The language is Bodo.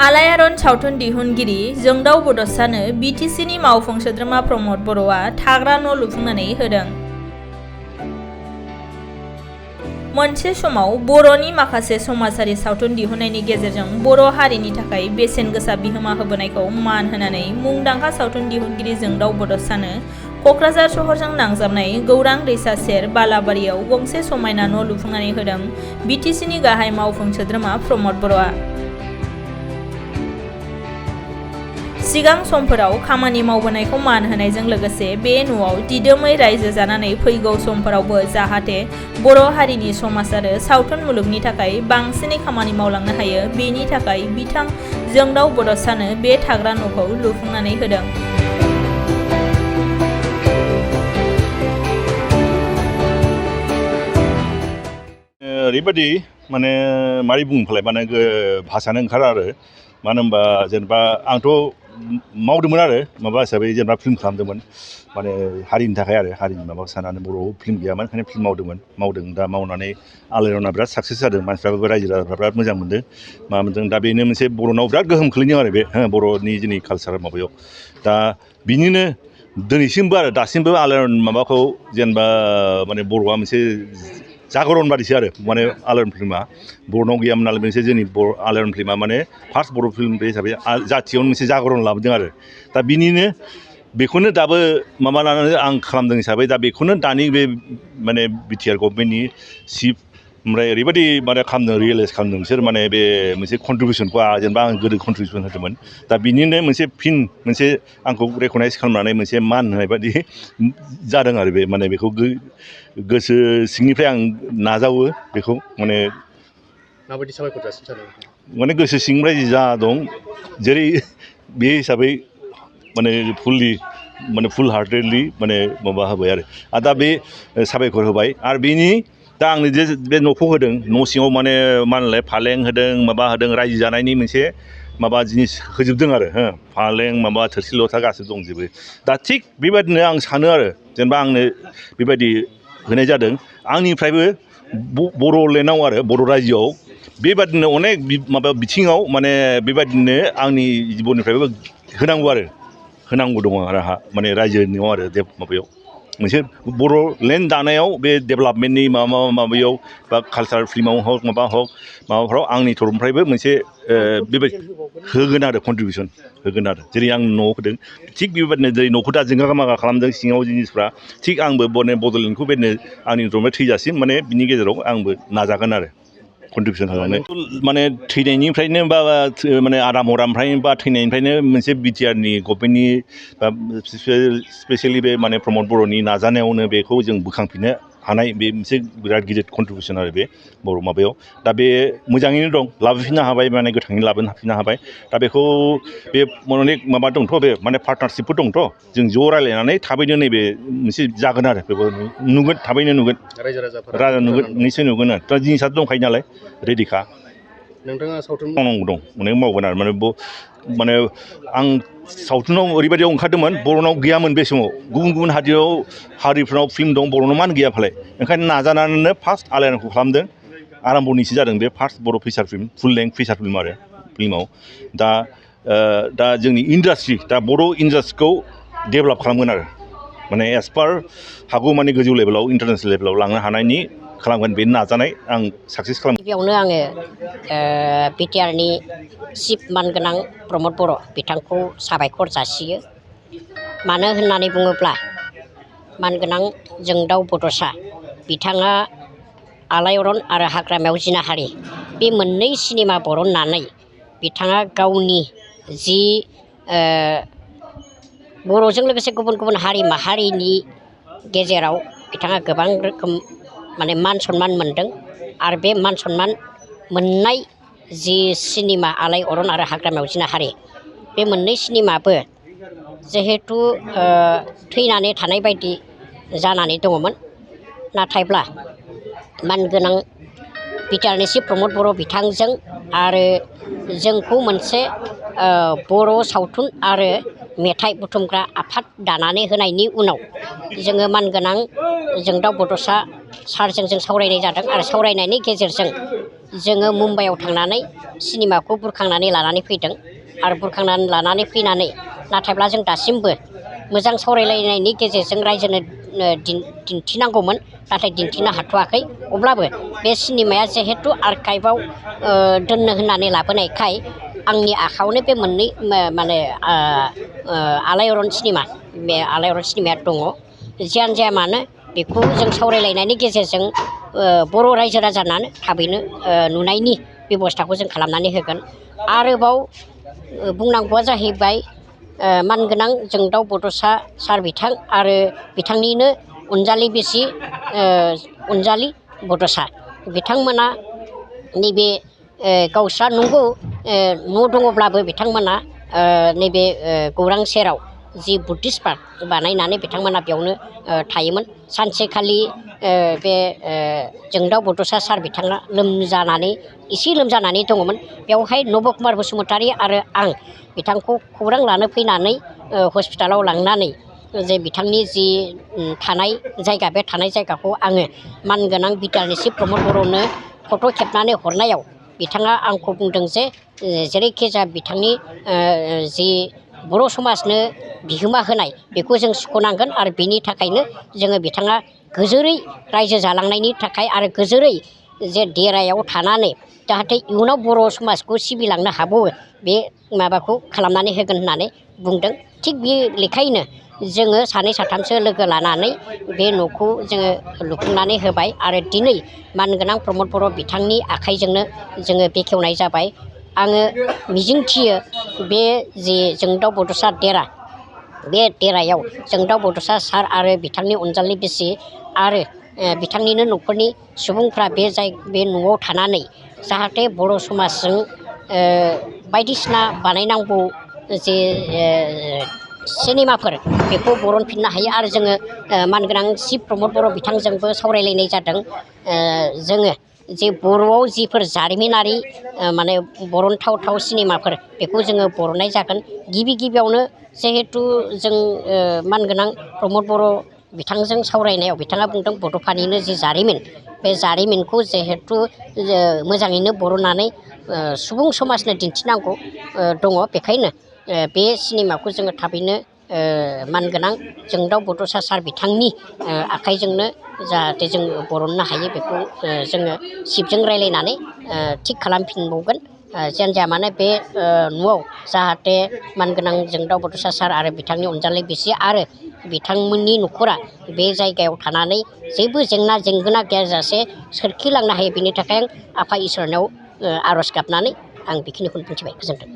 आलायारन सावथुन दिहुनगिरि जोंदाव बड'सानो बिटिसिनि मावफुं सोद्रोमा प्रमद बर'आ थाग्रा न' लुफुंनानै होदों। मोनसे समाव बर'नि माखासे समाजारि सावथुन दिहुननायनि गेजेरजों बर' हारिनि थाखाय बेसेन गोसा बिहोमा होबोनायखौ मान होनानै मुंदांखा सावथुन दिहुनगिरि जोंदाव बड'सानो क'क्राझार सहरजों नांजाबनाय गौरां दैसा सेर बालाबारियाव गंसे समायना न' लुफुंनानै होदों बिटिसिनि गाहाय मावफुं सोद्रोमा प्रमद बर'आ। सिगां समफोराव खामानि मावबोनायखौ मान होनायजों लोगोसे बे न'आव दिदोमै रायजो जानानै फैगौ समफोरावबो जाहाथे बर' हारिनि समाज आरो सावथुन मुलुगनि थाखाय बांसिनै खामानि मावलांनो हायो बेनि थाखाय बिथां जोंदाव बड'सानो बे थाग्रा न'खौ लुफुंनानै होदों। ओरैबायदि माने मारै बुंफ्लाय माने भाषानो ओंखारा आरो मानो होनबा जेनेबा आंथ' मावदोंमोन आरो माबा हिसाबै जेनेबा फिल्म खालामदोंमोन माने हारिनि थाखाय आरो हारिनि माबा सानानै बर'आव फिल्म गैयामोन ओंखायनो फिल्म मावदों दा मावनानै आलायारना बिराद साक्सेस जादों मानसिफ्राबो रायजो राजाफ्रा बिराद मोजां मोनदों मा मोनदों दा बेनो मोनसे बर'नाव बिराद गोहोम खोलैदों आरो बे बर'नि जोंनि कालसार माबायाव दा बिनिनो दिनैसिमबो आरो दासिमबो आलायारन माबाखौ जेनेबा माने बर'आ मोनसे जागरन बादिसो आरो माने आलायारन फिल्मा बर'नाव गैयामोन नालाय मोनसे जोंनि आलायारन फिल्मा माने फार्स्ट बर' फिल्म बे हिसाबै जाथियावनो मोनसे जागरन लाबोदों आरो दा बिनिनो बेखौनो दाबो माबा लानानै आं खालामदों हिसाबै दा बेखौनो दानि बे माने बिटिआर गभर्नमेन्टनि चिफ ओमफ्राय ओरैबायदि माने खालामदों रियेलाइज खालामदों बिसोर माने बे मोनसे कन्ट्रिबिउसनखौ जेनेबा आं गोदो कन्ट्रिबिउसन होदोंमोन दा बिनिनो मोनसे फिन मोनसे आंखौ रेकगनाइज खालामनानै मोनसे मान होनाय बायदि जादों आरो बे माने बेखौ गोसो सिंनिफ्राय आं नाजावो बेखौ माने माबायदि साबायखर जासिनो सानो माने गोसो सिंनिफ्राय जा दं जेरै बे हिसाबै माने फुल हार्टेडलि माने माबा होबाय आरो दा बे साबायखर होबाय आरो बेनि दा आंनो जे बे न'खौ होदों न' सिङाव माने मा होनलाय फालें होदों माबा होदों रायजो जानायनि मोनसे माबा जिनिस होजोबदों आरो फालें माबा थोरसि लथा गासैबो दंजोबो दा थिग बेबायदिनो आं सानो आरो जेनेबा आंनो बेबायदि होनाय जादों आंनिफ्रायबो बर'लेण्डआव आरो बर' रायजोआव बेबादिनो अनेक माबा बिथिङाव माने बेबादिनो आंनि जिबननिफ्रायबो होनांगौ दङ आरो आंहा माने रायजोनियाव आरो माबायाव मोनसे बर'लेण्ड दानायाव बे डेभेलपमेन्टनि माबायाव बा कालसार फिल्माव हक माबाफ्राव आंनि तरफनिफ्रायबो मोनसे बेबायदि होगोन आरो कन्ट्रिबिउसन होगोन आरो जेरै आं न'आव होदों थिग बेबायदिनो जेरै न'खौ दा जोंगा मागा खालामदों सिङाव जिनिसफ्रा थिग आंबो माने बड'लेण्डखौ बेनो आंनि तरफनिफ्राय थैजासिम माने बिनि गेजेराव आंबो नाजागोन आरो कन्ट्रिबिउसन खालामनो माने थैनायनिफ्रायनो बा माने आराम हरामनिफ्राय बा थैनायनिफ्रायनो मोनसे बिटिआरनि गभर्नमेन्टनि बा स्पेसियेलि बे माने प्रमद बर'नि नाजानायावनो बेखौ जों बोखांफिननो हानाय बे मोनसे बिराद गिदिर कन्ट्रिबिउसन आरो बे बर' माबायाव दा बे मोजाङैनो दं लाबोफिननो हाबाय माने गोथाङै लाबोफिननो हाबाय दा बेखौ बे अनेक माबा दंथ' बे माने पार्टनारशिपफोर दंथ' जों ज' रायज्लायनानै थाबैनो नैबे मोनसे जागोन आरो बेखौ नुगोन थाबैनो नुगोन राजा नुगोन निश्चय नुगोन आरो दा जिनिसा दंखायो नालाय रेडिखा नोंथाङा सावथुन मावनांगौ दं अनेक मावगोन आरो माने आं सावथुनाव ओरैबायदि ओंखारदोंमोन बर'नाव गैयामोन बे समाव गुबुन हारिफोरनाव फिल्म दं बर'नाव मानो गैया फालाय ओंखायनो नाजानानैनो फार्स्ट आलायारनखौ खालामदों आराम्भनिसो जादों बे फार्स्ट बर' फिसार फिल्म फुल लेंथ फिसार फिल्म आरो फिल्माव दा जोंनि इन्डास्ट्रि दा बर' इन्डास्ट्रिखौ डेभेलप खालामगोन आरो माने एस पार हागौ माने गोजौ लेभेलाव इन्टारनेसनेल लेभेलाव लांनो हानायनि खालामगोन बे नाजानाय आं साक्सेस खालामगोन। गिबियावनो आङो बिटिआरनि चिफ मानगोनां प्रमद बर' बिथांखौ साबायखर जासियो मानो होननानै बुङोब्ला मानगोनां जोंदाव बड'सा बिथाङा आलायारन आरो हाग्रामायाव जिनाहारि बे मोननै सिनेमा बरननानै बिथाङा गावनि जि बर'जों लोगोसे गुबुन हारि माहारिनि गेजेराव बिथाङा गोबां रोखोम माने मान सनमान मोनदों आरो बे मान सनमान मोननाय जि सिनेमा आलायारन आरो हाग्रामायाव जिनाहारि बे मोननै सिनेमाबो जिहेथु थैनानै थानाय बायदि जानानै दङमोन नाथायब्ला मानगोनां बिटिआरनि चिफ प्रमद बर' बिथांजों आरो जोंखौ मोनसे बर' सावथुन आरो मेथाइ बुथुमग्रा आफाद दानानै होनायनि उनाव जोङो मानगोनां जोंदाव बड'सा सारजों जों सावरायनाय जादों आरो सावरायनायनि गेजेरजों जोङो मुम्बाइआव थांनानै सिनेमाखौ बुरखांनानै लानानै फैदों आरो बुरखांनानै लानानै फैनानै नाथायब्ला जों दासिमबो मोजां सावरायलायनायनि गेजेरजों रायजोनो दिन्थिनांगौमोन नाथाय दिन्थिनो हाथ'वाखै अब्लाबो बे सिनेमाया जिहेथु आर्काइभआव दोननो होननानै लाबोनायखाय आंनि आखायावनो बे मोननै माने आलायारन सिनेमा बे आलायारन सिनेमाया दङ जियानो जाया मानो बेखौ जों सावरायलायनायनि गेजेरजों बर' रायजो राजानो थाबैनो नुनायनि बेब'स्थाखौ जों खालामनानै होगोन आरोबाव बुंनांगौआ जाहैबाय मानगोनां जोंदाव बड'सा सार बिथां आरो बिथांनिनो अनजालि बिसि अनजालि बड'सा बिथांमोना नैबे गावस्रा नंगौ न' दङब्लाबो बिथांमोना नैबे गौरां सेराव जि बुद्धिस्ट पार्क बानायनानै बिथांमोना बेयावनो थायोमोन सानसेखालि बे जोंदाव बड'सा सार बिथाङा एसे लोमजानानै दङमोन बेवहाय नब कुमार बसुमतारी आरो आं बिथांखौ खौरां लानो फैनानै हस्पिटालाव लांनानै जे बिथांनि जि थानाय जायगा बे थानाय जायगाखौ आङो मानगोनां बिटिआरनि चिफ प्रमद बर'नो फट' खेबनानै हरनायाव बिथाङा आंखौ बुंदों जे जेरैखि जाया बिथांनि जि बर' समाजनो बिहोमा होनाय बेखौ जों सुख'नांगोन आरो बेनि थाखायनो जोङो बिथाङा गोजोरै रायजो जालांनायनि थाखाय आरो गोजोरै जे देरायाव थानानै जाहाथे इयुनाव बर' समाजखौ सिबिलांनो हाबावो बे माबाखौ खालामनानै होगोन होननानै बुंदों थिग बे लेखायैनो जोङो सानै साथामसो लोगो लानानै बे न'खौ जोङो लुफुंनानै होबाय आरो दिनै मानगोनां प्रमद बर' बिथांनि आखाइजोंनो जोङो बेखेवनाय जाबाय आङो मिजिंथियो बे जि जोंदाव बड'सा देरा बे देरायाव जोंदाव बड'सा सार आरो बिथांनि अनजालि बिसि आरो बिथांनिनो न'खरनि सुबुंफ्रा बे न'आव थानानै जाहाथे बर' समाजजों बायदिसिना बानायनांगौ जे सिनेमाफोर बेखौ बरनफिननो हायो आरो जोङो मानगोनां चिफ प्रमद बर' बिथांजोंबो सावरायलायनाय जादों जोङो जे बर'आव जिफोर जारिमिनारि माने बरनथाव सिनेमाफोर बेखौ जोङो बरननाय जागोन गिबियावनो जिहेथु जों मानगोनां प्रमद बर' बिथांजों सावरायनायाव बिथाङा बुंदों बड'फानिनो जि जारिमिन बे जारिमिनखौ जिहेथु मोजाङैनो बरननानै सुबुं समाजनो दिन्थिनांगौ दङ बेखायनो बे सिनेमाखौ जोङो थाबैनो मानगोनां जोंदाव बड'सा सार बिथांनि आखाइजोंनो जाहाथे जों बरननो हायो बेखौ जोङो चिफजों रायलायनानै थिग खालामफिनबावगोन जियानो जाया मानो बे न'आव जाहाथे मानगोनां जोंदाव बड'सा सार आरो बिथांनि अनजालि बिसि आरो बिथांमोननि न'खरा बे जायगायाव थानानै जेबो जेंना जेंगोना गैयाजासे सोरखिलांनो हायो बेनि थाखाय आं आफा इसोरनाव आर'ज गाबनानै आं बेखिनिखौनो बुंथिबाय गोजोन्थों।